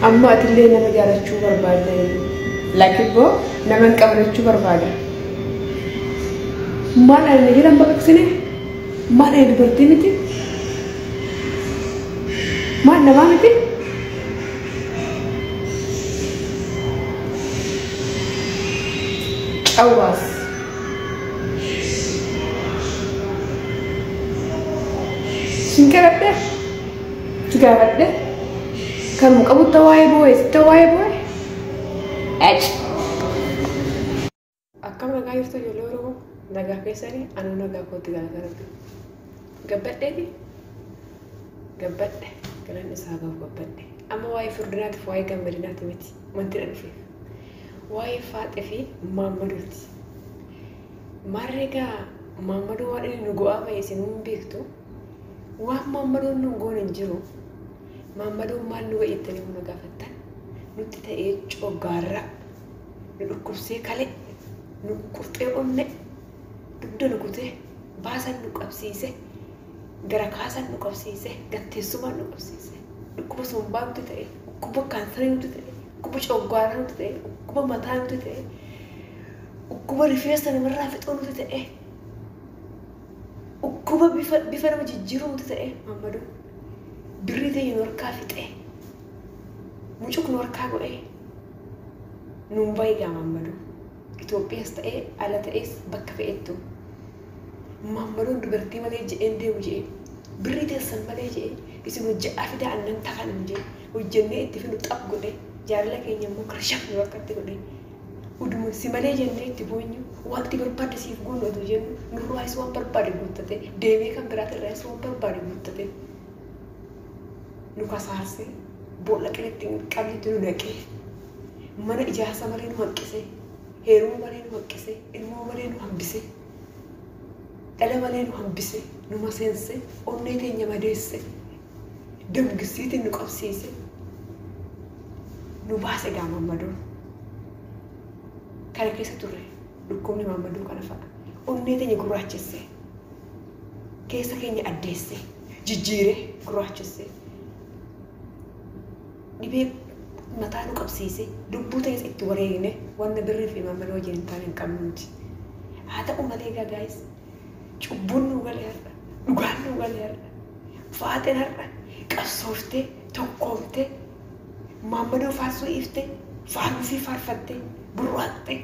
Amma atillee nama jaalachuu barbaadda. Lakkiboo nama hin qabachuu barbaada. Maal ani jedhan baqaqsine? Maal ani dubartii miti? Maal namaa miti? Cawwaas. Sin kadhadhe? Si gaafadhe? Kanuma qabutti waa'ee boo'e sitti waa'ee boo'e? Ec. Akkam nagaa jirtu ijoollee Oromoo? Nagaa keessanii anuu nagaa kootti galata Rabbi. Gabbadheeti? Gabbadhe. Galanni isaa gahu gabbadhe. Amma waa'ee furdinaatiif waa'ee gammadinaati miti wanti na dhufeef. Waa'ee faaxee fi maammadooti. Maarree gaa maammadoo waan inni nu go'aa ba'e isin hin beektu. Waan maammadoon nu goone hin jiru. Maammadoon maal nu godhe jettanii nu gaafattan. Nutti ta'ee coggaarraa. Nu dhukkubsee kale. Nu qurxee onne. Dugda nu kutee. Baasan nu qabsiise. Gara kaasan nu qabsiise. Gatteessumaan nu qabsiise. Dhukkuba sombaa nutti ta'e. Dhukkuba kaansarii nutti ta'e. Dhukkuba coggaarraa nutti ta'e. Dhukkuba mataa nutti ta'e. Dhukkuba rifeensa namarraa fixuu nutti ta'e. Dhukkuba bifa nama jijjiiruu nutti ta'e maammadoon. Birrii ta'e nu harkaa fixee. Mucuq nu harkaa godhee. Nuun baay'ee gaa maammadoo. Itoophiyaas ta'ee ala ta'es bakka fe'ettu. Maammadoon dubartii malee je'een deemu je'ee. Birrii teessan malee je'ee. Isin hojjedhaa fidaa annan tafan je'ee. Hojjennee itti finu xap godhee. Jaalala keenya immoo karshaf nu harkatti godhee. Uduma si malee jennee itti boonyu wanti barbaade siif goonu otoo jennu nurraayis waan barbaade guuttate deemee kan biraatirraayis waan barbaade guuttate nu kasaarsee boolla qilleetti hin qabnetti nu naqee mana ijaarsa malee nu hanqisee heeruma malee nu hanqisee ilmoo malee nu hambisee dhala malee nu hambisee nu maseensee onnee teenya madeesse damgisiitiin nu qabsiise nu baase gaa maammadoon. Kana keessa turre dhukkubni maammadoo kana fa'a. Onnee teenya gurraachesse. Keessa keenya addeesse. Jijjiire gurraachesse. Dhibee mataa nu qabsiise. Lubbuu ta'es itti wareegne wanna birrii fi maammadoo wajjin hin taane hin qabnu nuti. Haa ta'u malee egaa gaayis cubbuun nu galee har'a. Dhugaan nu galee har'a. Faaxeen har'a qabsooftee tokkoomtee maammadoo faarsuu iiftee faaruu fi faarfattee burraattee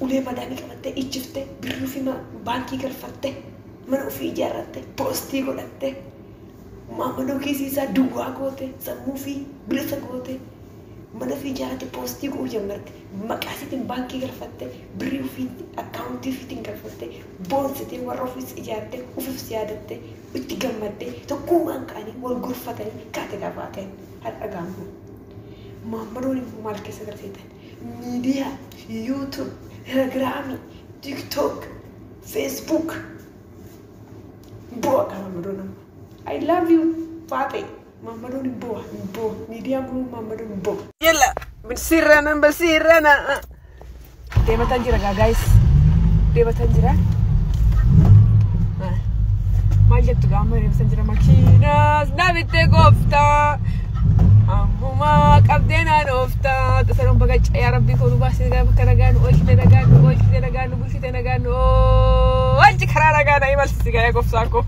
ulee madaamii qabattee ijjiftee birrii ofii baankii galfattee mana ofii ijaarrattee poostii godhattee maammadoo kiisii isaa duwwaa goote sammuu fi bilisa goote mana ofii ijaarratte poostii godhuu jammarte maqaa isiitiin baankii galfattee birrii ofii akkaawuntii ofiitiin galfattee boonsitee warra ofiis ijaartee ofiif yaadattee itti gammaddee tokkummaan ka'anii wal gorfatanii kaate gaafateen har'a gaammoo. Maammadoon immoo maal keessa galteetan? Miidiyaa, YouTube, Telegiraamii, TikTok, Facebook. Bo'a gaa maammadoon amma. I love you Faaxee. Maammadoon hin bo'a, hin bo'a. Miidiyaan kun maammadoon hin bo'a. Yalla, sirrana basirrana. Deematan jira gaa guys. Deematan jira. Maal jettu gaa amma deematan jira makiinaas na bittee gooftaa. Ammuma qabdee naan ooftaa. Tasanuun baga yaa Rabbii koo nu baasee bakka nagaa nu oolchite nagaa nu oolchite nagaa nu bulchite nagaa nu oolchi karaa nagaa na imalchisi gaa gooftaa koo.